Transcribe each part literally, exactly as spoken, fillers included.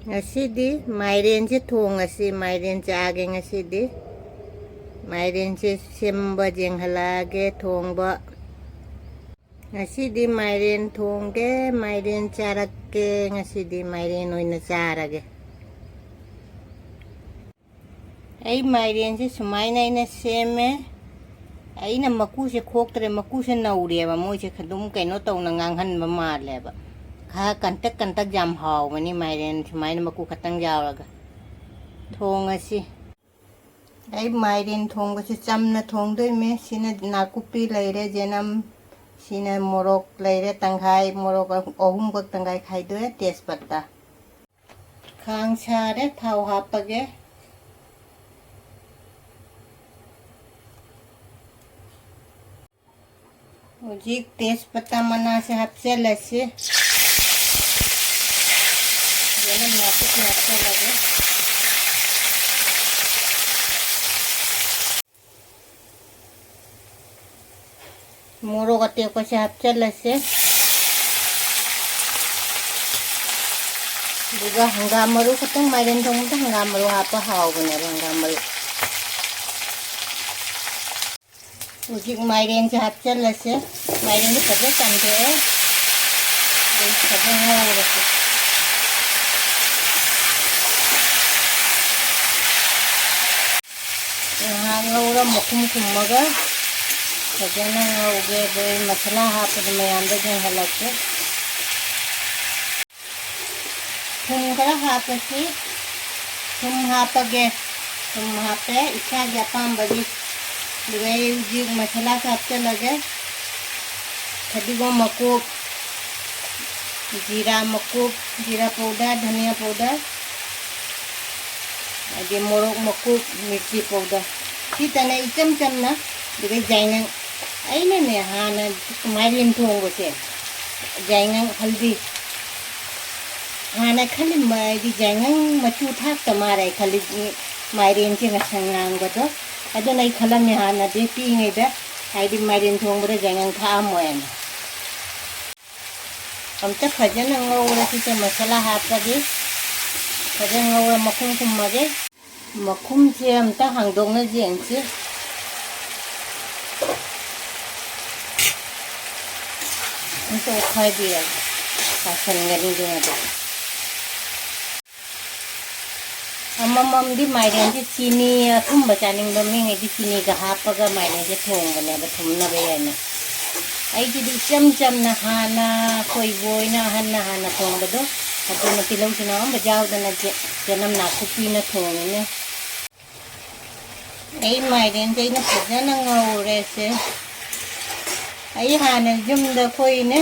ꯉꯁꯤꯗꯤ ꯃꯥꯏꯔꯦꯟꯁꯦ ꯊꯣꯡꯉꯁꯤ, ꯃꯥꯏꯔꯦꯟ ꯆꯥꯒꯦ ꯉꯁꯤꯗꯤ꯫ ꯃꯥꯏꯔꯦꯟꯁꯦ ꯁꯦꯝꯕ ꯌꯦꯡꯍꯜꯂꯛꯑꯒꯦ ꯊꯣꯡꯕ꯫ ꯉꯁꯤꯗꯤ ꯃꯥꯏꯔꯦꯟ ꯊꯣꯡꯒꯦ, ꯃꯥꯏꯔꯦꯟ ꯆꯥꯔꯛꯀꯦ꯫ ꯉꯁꯤꯗꯤ ꯃꯥꯏꯔꯦꯟ ꯑꯣꯏꯅ ꯆꯥꯔꯒꯦ꯫ ꯑꯩ ꯃꯥꯏꯔꯦꯟꯁꯦ ꯁꯨꯃꯥꯏꯅ ꯑꯩꯅ ꯁꯦꯝꯃꯦ꯫ ꯑꯩꯅ ꯃꯀꯨꯁꯦ ꯈꯣꯛꯇ꯭ꯔꯦ, ꯃꯀꯨꯁꯦ ꯅꯧꯔꯦꯕ, ꯃꯣꯏꯁꯦ ꯑꯗꯨꯝ ꯀꯩꯅꯣ ꯇꯧꯅ ꯉꯥꯡꯍꯟꯕ ꯃꯥꯜꯂꯦꯕ꯫ ꯈꯔ ꯀꯟꯇꯛ ꯀꯟꯇꯛ ꯌꯥꯝ ꯍꯥꯎꯕꯅꯤ ꯃꯥꯏꯔꯦꯟ ꯁꯨꯃꯥꯏꯅ ꯃꯀꯨ ꯈꯛꯇꯪ ꯌꯥꯎꯔꯒ꯫ ꯊꯣꯡꯉꯁꯤ꯫ ꯑꯩ ꯃꯥꯏꯔꯦꯟ ꯊꯣꯡꯕꯁꯦ ꯆꯝꯅ ꯊꯣꯡꯗꯣꯏꯅꯦ꯫ ꯁꯤꯅ ꯅꯥꯀꯨꯞꯄꯤ ꯂꯩꯔꯦ, ꯆꯅꯝ, ꯁꯤꯅ ꯃꯣꯔꯣꯛ ꯂꯩꯔꯦ ꯇꯪꯈꯥꯏ, ꯃꯣꯔꯣꯛ ꯑꯍꯨꯝꯈꯛ ꯇꯪꯈꯥꯏ ꯈꯥꯏꯗꯣꯛꯑꯦ, ꯇꯦꯖꯄꯇꯥ꯫ ꯈꯥꯡ ꯁꯥꯔꯦ, ꯊꯥꯎ ꯍꯥꯞꯄꯒꯦ꯫ ꯍꯧꯖꯤꯛ ꯇꯦꯖꯄꯇꯥ ꯃꯅꯥꯁꯦ ꯍꯥꯞꯆꯤꯜꯂꯁꯤ꯫ ꯐꯖꯅ ꯅꯥꯀꯨꯞꯄꯤ ꯍꯥꯞꯆꯤꯜꯂꯒꯦ꯫ ꯃꯣꯔꯣꯛ ꯑꯇꯦꯛꯄꯁꯦ ꯍꯥꯞꯆꯤꯜꯂꯁꯦ꯫ ꯑꯗꯨꯒ ꯍꯪꯒꯥꯝ ꯃꯔꯨ ꯈꯛꯇꯪ, ꯃꯥꯏꯔꯦꯟ ꯊꯣꯡꯕꯗ ꯍꯪꯒꯥꯝ ꯃꯔꯨ ꯍꯥꯞꯄ ꯍꯥꯎꯕꯅꯦꯕ, ꯍꯪꯒꯥꯝ ꯃꯔꯨ꯫ ꯍꯧꯖꯤꯛ ꯃꯥꯏꯔꯦꯟꯁꯦ ꯍꯥꯞꯆꯤꯜꯂꯁꯦ꯫ ꯃꯥꯏꯔꯦꯟꯁꯦ ꯐꯖꯅ ꯆꯥꯝꯊꯣꯛꯑꯦ꯫ ꯑꯗꯩ ꯐꯖꯅ ꯉꯧꯔꯁꯦ꯫ ꯉꯥꯏꯍꯥꯛ ꯉꯧꯔ ꯃꯈꯨꯝ ꯈꯨꯝꯃꯒ ꯐꯖꯅ ꯉꯧꯒꯦ꯫ ꯑꯗꯩ ꯃꯁꯥꯂꯥ ꯍꯥꯞꯄꯗ ꯃꯌꯥꯝꯗ ꯌꯦꯡꯍꯜꯂꯛꯀꯦ꯫ ꯊꯨꯝ ꯈꯔ ꯍꯥꯞꯄꯁꯤ꯫ ꯊꯨꯝ ꯍꯥꯞꯄꯒꯦ꯫ ꯊꯨꯝ ꯍꯥꯞꯄꯦ ꯏꯁꯥꯒꯤ ꯑꯄꯥꯝꯕꯒꯤ꯫ ꯑꯗꯨꯒ ꯑꯩ ꯍꯧꯖꯤꯛ ꯃꯁꯥꯂꯥꯁꯨ ꯍꯥꯞꯆꯤꯜꯂꯒꯦ꯫ ꯐꯗꯤꯒꯣꯝ ꯃꯀꯨꯞ, ꯖꯤꯔꯥ ꯃꯀꯨꯞ, ꯖꯤꯔꯥ powder, ꯙꯅꯤꯌꯥ powder, ꯑꯗꯩ ꯃꯣꯔꯣꯛ ꯃꯀꯨꯞ, ꯃꯤꯔꯆꯤ powder꯫ ꯁꯤꯇꯅ ꯏꯆꯝ ꯆꯝꯅ꯫ ꯑꯗꯨꯒ ꯌꯥꯏꯉꯪ꯫ ꯑꯩꯅꯅꯦ ꯍꯥꯟꯅ ꯃꯥꯏꯔꯦꯟ ꯊꯣꯡꯕꯁꯦ ꯌꯥꯏꯉꯪ, ꯍꯜꯗꯤ꯫ ꯍꯥꯟꯅ ꯈꯜꯂꯝꯕ ꯑꯩꯗꯤ ꯌꯥꯏꯉꯪ ꯃꯆꯨ ꯊꯥꯛꯇ ꯃꯥꯜꯂꯦ ꯈꯜꯂꯤ, ꯃꯥꯏꯔꯦꯟꯁꯦ ꯉꯁꯪ ꯉꯥꯡꯕꯗꯣ꯫ ꯑꯗꯨꯅ ꯑꯩ ꯈꯜꯂꯝꯃꯦ ꯍꯥꯟꯅꯗꯤ ꯄꯤꯛꯏꯉꯩꯗ, ꯍꯥꯏꯗꯤ ꯃꯥꯏꯔꯦꯟ ꯊꯣꯡꯕꯗ ꯌꯥꯏꯉꯪ ꯊꯥꯛꯑꯝꯃꯣꯏꯅ꯫ ꯑꯝꯇ ꯐꯖꯅ ꯉꯧꯔꯁꯤꯁꯦ ꯃꯁꯥꯂꯥ ꯍꯥꯞꯄꯒꯤ꯫ ꯐꯖꯅ ꯉꯧꯔ ꯃꯈꯨꯝ ꯈꯨꯝꯃꯒꯦ꯫ ꯃꯈꯨꯝꯁꯦ ꯑꯝꯇ ꯍꯥꯡꯗꯣꯛꯅ ꯌꯦꯡꯁꯤ꯫ ꯑꯝꯇ ꯑꯣꯠꯈꯥꯏꯕꯤꯔꯒꯦ꯫ ꯇꯥꯁꯟꯒꯅꯤ ꯑꯗꯨꯅꯗꯤ꯫ ꯑꯃꯃꯝꯗꯤ ꯃꯥꯏꯔꯦꯟꯁꯦ ꯆꯤꯅꯤ ꯑꯊꯨꯝꯕ ꯆꯥꯅꯤꯡꯕ ꯃꯤꯉꯩꯗꯤ ꯆꯤꯅꯤꯒ ꯍꯥꯞꯄꯒ ꯃꯥꯏꯔꯦꯟꯁꯦ ꯊꯣꯡꯕꯅꯦꯕ, ꯊꯨꯝꯅꯕ ꯍꯥꯏꯅ꯫ ꯑꯩꯒꯤꯗꯤ ꯏꯆꯝ ꯆꯝꯅ ꯍꯥꯟꯅ ꯑꯩꯈꯣꯏ ꯏꯕꯣꯏꯅ ꯑꯍꯟꯅ ꯍꯥꯟꯅ ꯊꯣꯡꯕꯗꯣ, ꯑꯗꯨꯅ ꯇꯤꯜꯍꯧ ꯆꯅꯝ ꯑꯝꯕ ꯌꯥꯎꯗꯅ ꯆꯦ-, ꯆꯅꯝ ꯅꯥꯀꯨꯞꯄꯤꯅ ꯊꯣꯡꯉꯤꯅꯦ꯫ ꯑꯩ ꯃꯥꯏꯔꯦꯟꯁꯦ ꯑꯩꯅ ꯐꯖꯅ ꯉꯧꯔꯦꯁꯦ꯫ ꯑꯩ ꯍꯥꯟꯅ ꯌꯨꯝꯗ ꯑꯩꯈꯣꯏꯅꯦ,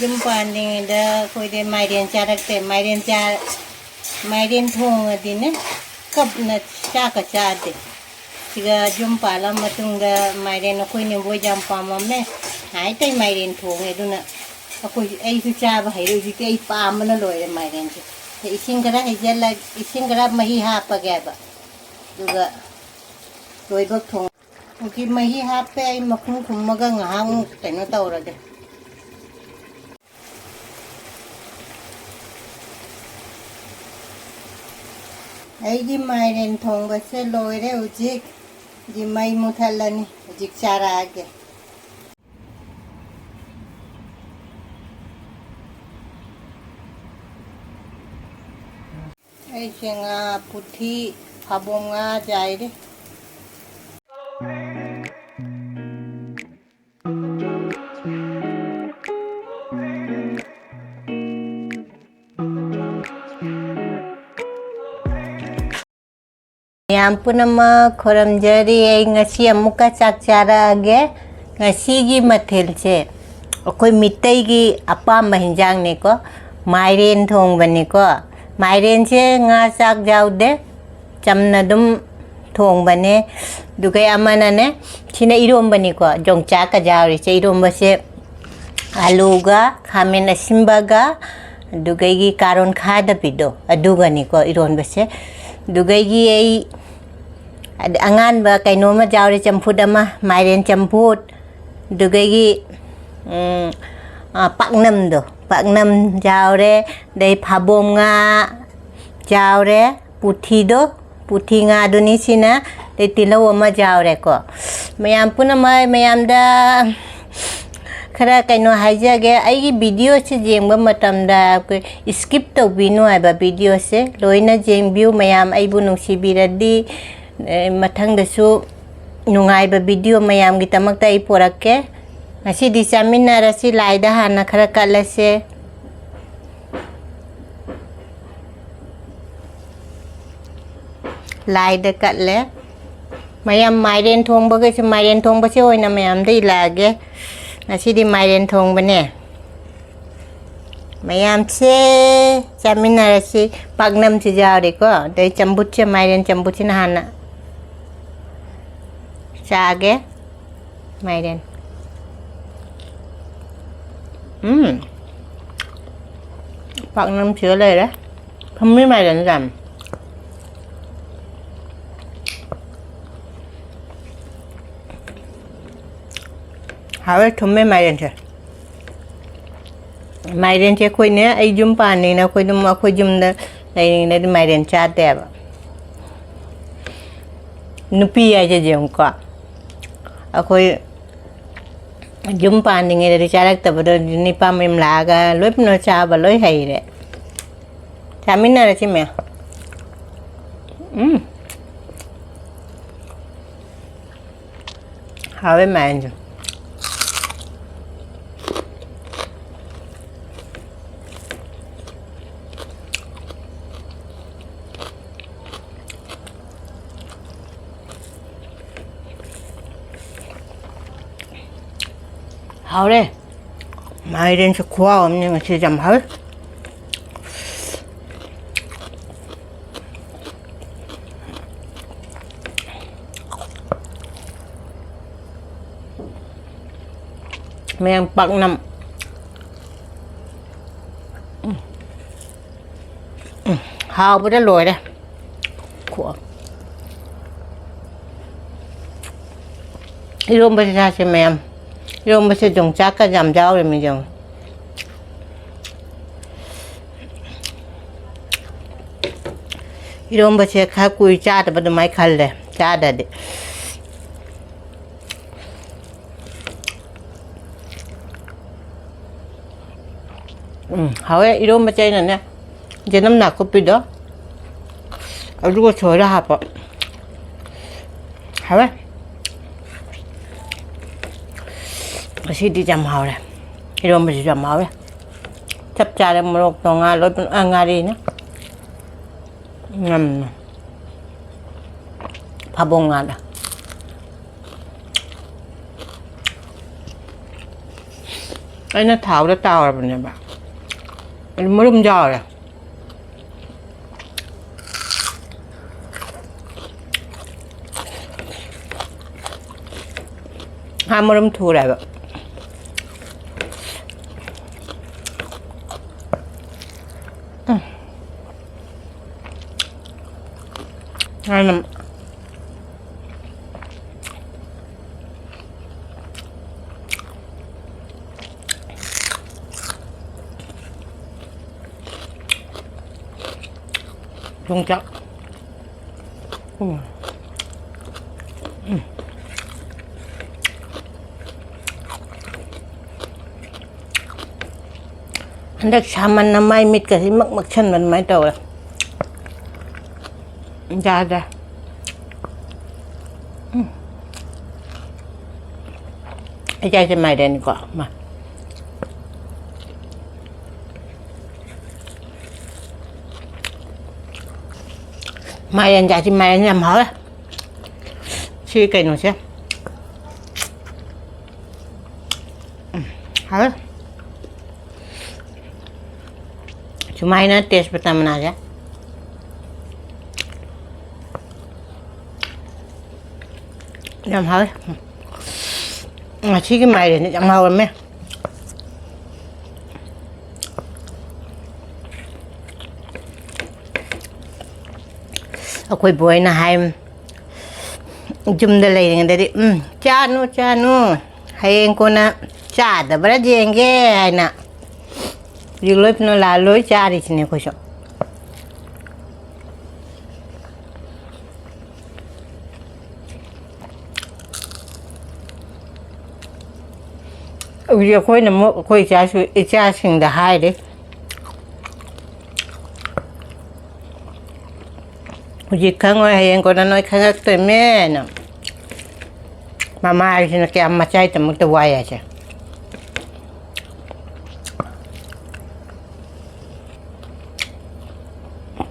ꯌꯨꯝ ꯄꯥꯟꯗ꯭ꯔꯤꯉꯩꯗ ꯑꯩꯈꯣꯏꯗꯤ ꯃꯥꯏꯔꯦꯟ ꯆꯥꯔꯛꯇꯦ꯫ ꯃꯥꯏꯔꯦꯟ ꯆꯥ-, ꯃꯥꯏꯔꯦꯟ ꯊꯣꯡꯉꯗꯤꯅꯦ, ꯀꯞꯅ ꯆꯥꯛꯀ ꯆꯥꯗꯦ꯫ ꯁꯤꯒ ꯌꯨꯝ ꯄꯥꯜꯂ ꯃꯇꯨꯡꯗ ꯃꯥꯏꯔꯦꯟ ꯑꯩꯈꯣꯏ ꯅꯦꯕꯣꯏ ꯌꯥꯝ ꯄꯥꯝꯃꯝꯃꯦ꯫ ꯍꯥꯏꯇꯩ ꯃꯥꯏꯔꯦꯟ ꯊꯣꯡꯉꯦ꯫ ꯑꯗꯨꯅ ꯑꯩꯈꯣꯏ, ꯑꯩꯁꯨ ꯆꯥꯕ ꯍꯩꯔꯦ꯫ ꯍꯧꯖꯤꯛꯇꯤ ꯑꯩ ꯄꯥꯝꯕꯅ ꯂꯣꯏꯔꯦ ꯃꯥꯏꯔꯦꯟꯁꯦ꯫ ꯏꯁꯤꯡ ꯈꯔ ꯍꯩꯖꯤꯜꯂ-, ꯏꯁꯤꯡ ꯈꯔ ꯃꯍꯤ ꯍꯥꯞꯄꯒꯦꯕ꯫ ꯑꯗꯨꯒ ꯂꯣꯏꯕꯛ ꯊꯣꯡ-, ꯍꯧꯖꯤꯛ ꯃꯍꯤ ꯍꯥꯞꯄꯦ꯫ ꯑꯩ ꯃꯈꯨꯝ ꯈꯨꯝꯃꯒ ꯉꯥꯏꯍꯥꯛꯃꯨꯛ ꯀꯩꯅꯣ ꯇꯧꯔꯒꯦ꯫ ꯑꯩꯒꯤ ꯃꯥꯏꯔꯦꯟ ꯊꯣꯡꯕꯁꯦ ꯂꯣꯏꯔꯦ꯫ ꯍꯧꯖꯤꯛ ꯃꯩ ꯃꯨꯊꯠꯂꯅꯤ꯫ ꯍꯧꯖꯤꯛ ꯆꯥꯔꯛꯑꯒꯦ꯫ ꯑꯩꯁꯦ ꯉꯥ, ꯄꯨꯊꯤ, ꯐꯥꯕꯣꯝ ꯉꯥ ꯌꯥꯏꯔꯤ꯫ ꯃꯌꯥꯝ ꯄꯨꯝꯅꯃꯛ ꯈꯨꯔꯨꯝꯖꯔꯤ꯫ ꯑꯩ ꯉꯁꯤ ꯑꯃꯨꯛꯀ ꯆꯥꯛ ꯆꯥꯔꯛꯑꯒꯦ꯫ ꯉꯁꯤꯒꯤ ꯃꯊꯦꯜꯁꯦ ꯑꯩꯈꯣꯏ ꯃꯤꯇꯩꯒꯤ ꯑꯄꯥꯝꯕ ꯍꯤꯟꯖꯥꯡꯅꯤꯀꯣ, ꯃꯥꯏꯔꯦꯟ ꯊꯣꯡꯕꯅꯤꯀꯣ꯫ ꯃꯥꯏꯔꯦꯟꯁꯦ ꯉꯥ ꯆꯥꯛ ꯌꯥꯎꯗꯦ, ꯆꯝꯅ ꯑꯗꯨꯝ ꯊꯣꯡꯕꯅꯦ꯫ ꯑꯗꯨꯒ ꯑꯃꯅꯅꯦ, ꯁꯤꯅ ꯏꯔꯣꯝꯕꯅꯤꯀꯣ, ꯌꯣꯡꯆꯥꯛꯀ ꯌꯥꯎꯔꯤꯁꯦ꯫ ꯏꯔꯣꯝꯕꯁꯦ ꯑꯂꯨꯒ ꯈꯥꯃꯦꯟ ꯑꯁꯤꯟꯕꯒ ꯑꯗꯨꯒꯩꯒꯤ ꯀꯥꯔꯣꯟ ꯈꯥꯗꯕꯤꯗꯣ ꯑꯗꯨꯒꯅꯤꯀꯣ ꯏꯔꯣꯟꯕꯁꯦ꯫ ꯑꯗꯨꯒꯩꯒꯤ ꯑꯩ ꯑꯗ ꯑꯉꯥꯟꯕ ꯀꯩꯅꯣꯝꯃ ꯌꯥꯎꯔꯦ, ꯆꯝꯐꯨꯠ ꯑꯃ, ꯃꯥꯏꯔꯦꯟ ꯆꯝꯐꯨꯠ꯫ ꯑꯗꯨꯒꯩꯒꯤ, ꯎꯝ, ꯑ, ꯄꯥꯛꯅꯝꯗꯣ, ꯄꯥꯛꯅꯝ ꯌꯥꯎꯔꯦ꯫ ꯑꯗꯩ ꯐꯥꯕꯣꯝ ꯉꯥ, ꯌꯥꯎꯔꯦ꯫ ꯄꯨꯊꯤꯗꯣ, ꯄꯨꯊꯤ ꯉꯥꯗꯨꯅꯤ ꯁꯤꯅ꯫ ꯑꯗꯩ ꯇꯤꯜꯍꯧ ꯑꯃ ꯌꯥꯎꯔꯦꯀꯣ꯫ ꯃꯌꯥꯝ ꯄꯨꯝꯅꯃꯛ, ꯃꯌꯥꯝꯗ ꯈꯔ ꯀꯩꯅꯣ ꯍꯥꯏꯖꯒꯦ, ꯑꯩꯒꯤ videoꯁꯦ ꯌꯦꯡꯕ ꯃꯇꯝꯗ ꯑꯩꯈꯣꯏ skip ꯇꯧꯕꯤꯅꯨ ꯍꯥꯏꯕ, videoꯁꯦ ꯂꯣꯏꯅ ꯌꯦꯡꯕꯤꯌꯨ꯫ ꯃꯌꯥꯝ ꯑꯩꯕꯨ ꯅꯨꯡꯁꯤꯕꯤꯔꯗꯤ, ꯑꯦ, ꯃꯊꯪꯗꯁꯨ ꯅꯨꯡꯉꯥꯏꯕ video ꯃꯌꯥꯝꯒꯤꯗꯃꯛꯇ ꯑꯩ ꯄꯣꯔꯛꯀꯦ꯫ ꯉꯁꯤꯗꯤ ꯆꯥꯃꯤꯟꯅꯔꯁꯤ꯫ ꯂꯥꯏꯗ ꯍꯥꯟꯅ ꯈꯔ ꯀꯠꯂꯁꯦ꯫ ꯂꯥꯏꯗ ꯀꯠꯂꯦ꯫ ꯃꯌꯥꯝ ꯃꯥꯏꯔꯦꯟ ꯊꯣꯡꯕꯒꯩꯁꯨ, ꯃꯥꯏꯔꯦꯟ ꯊꯣꯡꯕꯁꯦ ꯑꯣꯏꯅ ꯃꯌꯥꯝꯗ ꯏꯜꯂꯛꯑꯒꯦ꯫ ꯉꯁꯤꯗꯤ ꯃꯥꯏꯔꯦꯟ ꯊꯣꯡꯕꯅꯦ꯫ ꯃꯌꯥꯝꯁꯦ ꯆꯥꯃꯤꯟꯅꯔꯁꯤ꯫ ꯄꯥꯛꯅꯝꯁꯨ ꯌꯥꯎꯔꯦꯀꯣ꯫ ꯑꯗꯩ ꯆꯝꯐꯨꯠꯁꯦ, ꯃꯥꯏꯔꯦꯟ ꯆꯝꯐꯨꯠꯁꯤꯅ ꯍꯥꯟꯅ ꯆꯥꯒꯦ꯫ ꯃꯥꯏꯔꯦꯟ꯫ ꯎꯝ꯫ ꯄꯥꯛꯅꯝꯁꯤꯒ ꯂꯩꯔꯦ꯫ ꯊꯨꯝꯃꯤ ꯃꯥꯏꯔꯦꯟꯁꯦ ꯌꯥꯝ꯫ ꯍꯥꯎꯋꯦ, ꯊꯨꯝꯃꯦ ꯃꯥꯏꯔꯦꯟꯁꯦ꯫ ꯃꯥꯏꯔꯦꯟꯁꯦ ꯑꯩꯈꯣꯏꯅꯦ, ꯑꯩ ꯌꯨꯝ ꯄꯥꯟꯅꯤꯅ ꯑꯩꯈꯣꯏ ꯑꯗꯨꯝ, ꯑꯩꯈꯣꯏ ꯌꯨꯝꯗ ꯂꯩꯔꯤꯉꯩꯗꯗꯤ ꯃꯥꯏꯔꯦꯟ ꯆꯥꯗꯦꯕ꯫ ꯅꯨꯄꯤ ꯍꯥꯏꯁꯦ ꯌꯦꯡꯉꯨꯀꯣ꯫ ꯑꯩꯈꯣꯏ ꯌꯨꯝ ꯄꯥꯟꯗ꯭ꯔꯤꯉꯩꯗꯗꯤ ꯆꯥꯔꯛꯇꯕꯗꯣ ꯅꯨꯄꯥ ꯃꯌꯨꯝ ꯂꯥꯛꯑꯒ ꯂꯣꯏ ꯄꯨꯝꯅꯃꯛ ꯆꯥꯕ ꯂꯣꯏ ꯍꯩꯔꯦ꯫ ꯆꯥꯃꯤꯟꯅꯔꯁꯤ ꯃꯌꯥꯝ꯫ ꯎꯝ꯫ ꯍꯥꯎꯋꯦ ꯃꯥꯏꯔꯦꯟꯁꯦ꯫ ꯍꯥꯎꯔꯦ꯫ ꯃꯥꯏꯔꯦꯟꯁꯦ ꯈꯨꯍꯥꯎ ꯑꯃꯅꯦ ꯉꯁꯤ, ꯌꯥꯝ ꯍꯥꯎꯋꯦ꯫ ꯃꯌꯥꯡ ꯄꯥꯛꯅꯝ꯫ ꯎꯝ꯫ ꯎꯝ꯫ ꯍꯥꯎꯕꯗ ꯂꯣꯏꯔꯦ꯫ ꯈꯨ-, ꯏꯔꯣꯝꯕꯁꯦ ꯆꯥꯁꯦ ꯃꯌꯥꯝ꯫ ꯏꯔꯣꯝꯕꯁꯦ ꯌꯣꯡꯆꯥꯛꯀ ꯌꯥꯝ ꯌꯥꯎꯔꯤꯃꯤ ꯌꯦꯡꯉꯨ꯫ ꯏꯔꯣꯝꯕꯁꯦ ꯈꯔ ꯀꯨꯏ ꯆꯥꯗꯕ ꯑꯗꯨꯃꯥꯏꯅ ꯈꯜꯂꯦ, ꯆꯥꯗ꯭ꯔꯗꯤ꯫ ꯎꯝ, ꯍꯥꯎꯋꯦ꯫ ꯏꯔꯣꯝꯕꯁꯦ ꯑꯩꯅꯅꯦ, ꯌꯦꯅꯝ ꯅꯥꯀꯨꯞꯄꯤꯗꯣ ꯑꯗꯨꯒ ꯁꯣꯏꯔ ꯍꯥꯞꯄ꯫ ꯍꯥꯎꯋꯦ꯫ ꯉꯁꯤꯗꯤ ꯌꯥꯝ ꯍꯥꯎꯔꯦ꯫ ꯏꯔꯣꯝꯕꯁꯤꯁꯨ ꯌꯥꯝ ꯍꯥꯎꯔꯦ꯫ ꯆꯞ ꯆꯥꯔꯦ꯫ ꯃꯣꯔꯣꯛꯇꯣ, ꯉꯥ ꯂꯣꯏ ꯄꯨꯟ-, ꯑ, ꯉꯥꯔꯤꯅ꯫ ꯉꯝꯃꯦ꯫ ꯐꯥꯕꯣꯡ ꯉꯥꯗ꯫ ꯑꯩꯅ ꯊꯥꯎꯗ ꯇꯥꯎꯔꯕꯅꯦꯕ꯫ ꯑꯗꯨ ꯃꯔꯨꯝ ꯌꯥꯎꯔꯦ꯫ ꯉꯥ ꯃꯔꯨꯝ ꯊꯨꯔꯦꯕ꯫ ꯎꯝ꯫ ꯉꯥ ꯅꯝ-, ꯌꯣꯡꯆꯥꯛ꯫ ꯎꯝ꯫ ꯎꯝ꯫ ꯍꯟꯗꯛ ꯁꯥꯃꯟꯅ ꯃꯥꯏ ꯃꯤꯠꯀꯁꯤ ꯃꯛ ꯃꯛꯁꯟꯕ ꯑꯗꯨꯃꯥꯏꯅ ꯇꯧꯋꯦ꯫ ꯌꯥꯗ꯭ꯔꯦ꯫ ꯎꯝ꯫ ꯑꯩ ꯆꯥꯏꯁꯦ ꯃꯥꯏꯔꯦꯟꯅꯤꯀꯣ꯫ ꯃꯥ-, ꯃꯥꯏꯔꯦꯟ ꯆꯥꯁꯤ, ꯃꯥꯏꯔꯦꯟ ꯌꯥꯝ ꯍꯥꯎꯋꯦ꯫ ꯁꯤ ꯀꯩꯅꯣꯁꯦ꯫ ꯎꯝ, ꯍꯥꯎꯋꯦ꯫ ꯁꯨꯃꯥꯏꯅ ꯇꯦꯖꯄꯇꯥ ꯃꯅꯥꯁꯦ ꯌꯥꯝ ꯍꯥꯎꯋꯦ꯫ ꯉꯁꯤꯒꯤ ꯃꯥꯏꯔꯦꯟꯁꯦ ꯌꯥꯝ ꯍꯥꯎꯔꯝꯃꯦ꯫ ꯑꯩꯈꯣꯏ ꯕꯣꯏꯅ ꯍꯥꯏ, ꯌꯨꯝꯗ ꯂꯩꯔꯤꯉꯩꯗꯗꯤ, "ꯎꯝ, ꯆꯥꯅꯨ, ꯆꯥꯅꯨ, ꯍꯌꯦꯡ ꯀꯣꯟꯅ ꯆꯥꯗꯕ꯭ꯔꯥ ꯌꯦꯡꯒꯦ" ꯍꯥꯏꯅ꯫ ꯍꯧꯖꯤꯛ ꯂꯣꯏ ꯄꯨꯅ ꯂꯥ-, ꯂꯣꯏ ꯆꯥꯔꯤꯁꯤꯅꯦ ꯑꯩꯈꯣꯏꯁꯨ꯫ ꯍꯧꯖꯤꯛ ꯑꯩꯈꯣꯏꯅ ꯑꯃꯨꯛ ꯑꯩꯈꯣꯏ ꯏꯆꯥꯁꯨ, ꯏꯆꯥꯁꯤꯡꯗ ꯍꯥꯏꯔꯤ, "ꯍꯧꯖꯤꯛ ꯈꯪꯉꯣꯏ, ꯍꯌꯦꯡ ꯀꯣꯟꯅ ꯅꯣꯏ ꯈꯪꯉꯛꯇꯣꯏꯃꯦꯅ"꯫ ꯃꯃꯥ ꯍꯥꯏꯁꯤꯅ ꯀꯌꯥꯝ ꯃꯆꯥꯒꯤꯗꯃꯛꯇ ꯋꯥꯏ ꯍꯥꯏꯁꯦ꯫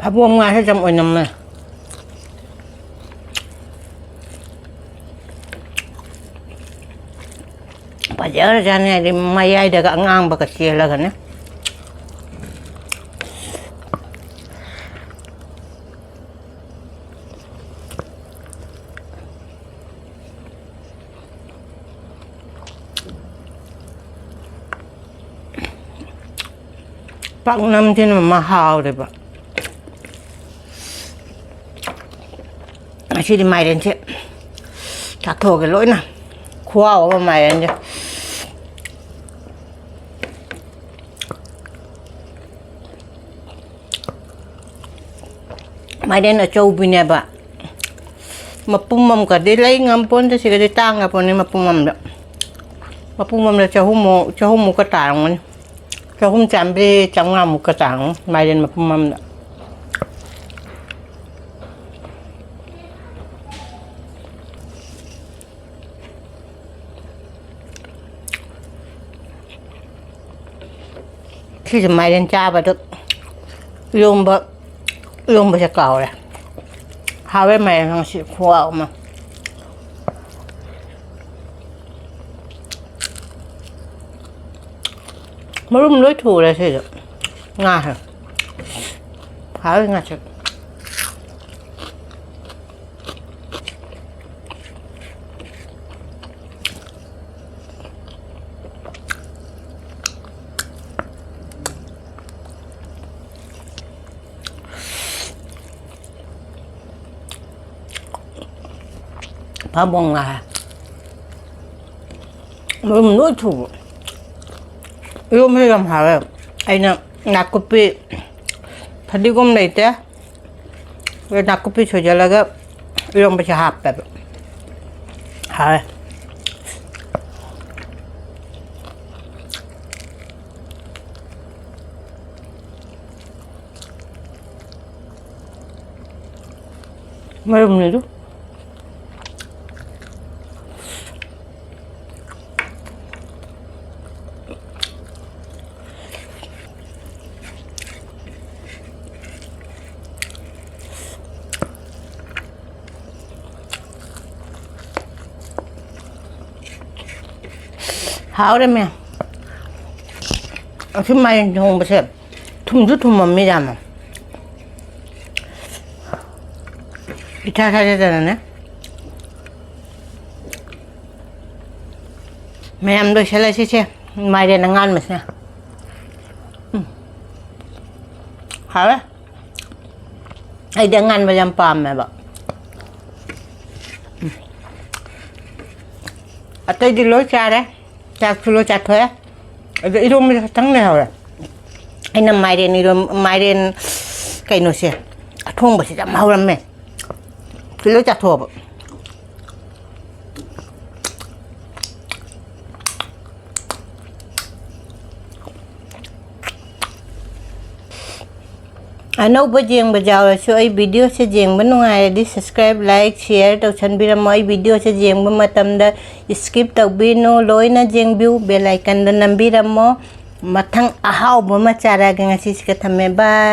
ꯐꯕꯣꯝ ꯉꯥꯁꯦ ꯌꯥꯝ ꯑꯣꯏꯅꯝꯃꯦ꯫ ꯐꯖꯈ꯭ꯔꯖꯥꯠꯅꯤ, ꯍꯥꯏꯗꯤ ꯃꯌꯥꯏꯗꯒ ꯑꯉꯥꯡꯕꯒ ꯆꯦꯜꯂꯒꯅꯦ꯫ ꯄꯥꯛꯅꯝꯁꯤꯅ ꯃꯍꯥꯎꯔꯦꯕ꯫ ꯉꯁꯤꯗꯤ ꯃꯥꯏꯔꯦꯟꯁꯦ ꯆꯥꯊꯣꯛꯑꯒꯦ ꯂꯣꯏꯅ꯫ ꯈꯨꯍꯥꯎ ꯑꯃ ꯃꯥꯏꯔꯦꯟꯁꯦ꯫ ꯃꯥꯏꯔꯦꯟ ꯑꯆꯧꯕꯤꯅꯦꯕ꯫ ꯃꯄꯨꯝ ꯑꯃꯒꯗꯤ ꯂꯩ ꯉꯝꯄꯣꯟꯇꯦ, ꯁꯤꯒꯗꯤ ꯇꯥꯡꯉ ꯄꯣꯠꯅꯤ ꯃꯄꯨꯝ ꯑꯃꯗ꯫ ꯃꯄꯨꯝ ꯑꯃꯗ ꯆꯍꯨꯝꯃꯨꯛ, ꯆꯍꯨꯝꯃꯨꯛꯀ ꯇꯥꯔꯝꯒꯅꯤ꯫ ꯆꯍꯨꯝ ꯆꯥꯝꯃꯔꯤ, ꯆꯥꯝꯃꯉꯥꯃꯨꯛꯀ ꯇꯥꯔꯝꯒꯅꯤ ꯃꯥꯏꯔꯦꯟ ꯃꯄꯨꯝ ꯑꯃꯗ꯫ ꯁꯤꯁꯦ ꯃꯥꯏꯔꯦꯟ ꯆꯥꯕꯗ ꯏꯔꯣꯝꯕ, ꯏꯔꯣꯝꯕꯁꯦ ꯀꯥꯎꯔꯦ꯫ ꯍꯥꯎꯋꯦ ꯃꯥꯏꯔꯦꯟ ꯉꯁꯤ ꯈꯨꯍꯥꯎ ꯑꯃ꯫ ꯃꯔꯨꯝ ꯂꯣꯏ ꯊꯨꯔꯦ ꯁꯤꯁꯨ꯫ ꯉꯥꯁꯦ ꯍꯥꯎꯋꯤ ꯉꯁꯤ꯫ ꯐꯕꯣꯡ ꯉꯥ꯫ ꯃꯔꯨꯝ ꯂꯣꯏ ꯊꯨꯕ꯫ ꯏꯔꯣꯝꯕꯁꯨ ꯌꯥꯝ ꯍꯥꯎꯋꯦ꯫ ꯑꯩꯅ ꯅꯥꯀꯨꯞꯄꯤ, ꯐꯗꯤꯒꯣꯝ ꯂꯩꯇꯦ꯫ ꯑꯗꯨ ꯅꯥꯀꯨꯞꯄꯤ ꯁꯣꯏꯖꯜꯂꯒ ꯏꯔꯣꯝꯕꯁꯦ ꯍꯥꯞꯄꯦꯕ꯫ ꯍꯥꯎꯋꯦ꯫ ꯃꯔꯨꯝꯅꯤꯗꯨ꯫ ꯍꯥꯎꯔꯦ ꯃꯌꯥꯝ꯫ ꯑꯁꯤ ꯃꯥꯏꯔꯦꯟ ꯊꯣꯡꯕꯁꯦ ꯊꯨꯝꯁꯨ ꯊꯨꯝꯃꯝꯃꯤ ꯌꯥꯝꯅ꯫ ꯏꯊꯥ ꯊꯥꯖꯗꯅꯅꯦ꯫ ꯃꯌꯥꯝ ꯂꯣꯏꯁꯤꯜꯂꯁꯤꯁꯦ꯫ ꯃꯥꯏꯔꯦꯟ ꯑꯉꯥꯟꯕꯁꯤꯅ꯫ ꯎꯝ꯫ ꯍꯥꯎꯋꯦ꯫ ꯑꯩꯗꯤ ꯑꯉꯥꯟꯕ ꯌꯥꯝ ꯄꯥꯝꯃꯦꯕ꯫ ꯎꯝ꯫ ꯑꯇꯩꯗꯤ ꯂꯣꯏ ꯆꯥꯔꯦ꯫ ꯆꯥꯛꯁꯨ ꯂꯣꯏ ꯆꯥꯊꯣꯛꯑꯦ꯫ ꯑꯗꯣ ꯏꯔꯣꯝꯕꯁꯦ ꯈꯛꯇꯪ ꯂꯩꯍꯧꯔꯦ꯫ ꯑꯩꯅ ꯃꯥꯏꯔꯦꯟ ꯏꯔꯣꯝ-, ꯃꯥꯏꯔꯦꯟ ꯀꯩꯅꯣꯁꯦ, ꯑꯊꯣꯡꯕꯁꯤꯗꯤ ꯌꯥꯝ ꯍꯥꯎꯔꯝꯃꯦ꯫ ꯁꯤ ꯂꯣꯏ ꯆꯥꯊꯣꯛꯑꯕ꯫ ꯑꯅꯧꯕ ꯌꯦꯡꯕ ꯌꯥꯎꯔꯁꯨ ꯑꯩ videoꯁꯦ ꯌꯦꯡꯕ ꯅꯨꯡꯉꯥꯏꯔꯗꯤ subscribe, like, share ꯇꯧꯁꯟꯕꯤꯔꯝꯃꯣ꯫ ꯑꯩ videoꯁꯦ ꯌꯦꯡꯕ ꯃꯇꯝꯗ skip ꯇꯧꯕꯤꯅꯨ, ꯂꯣꯏꯅ ꯌꯦꯡꯕꯤꯌꯨ, bell iconꯗ ꯅꯝꯕꯤꯔꯝꯃꯣ꯫ ꯃꯊꯪ ꯑꯍꯥꯎꯕ ꯑꯃ ꯆꯥꯔꯛꯑꯒꯦ꯫ ꯉꯁꯤꯁꯤꯒ ꯊꯝꯃꯦ, bye꯫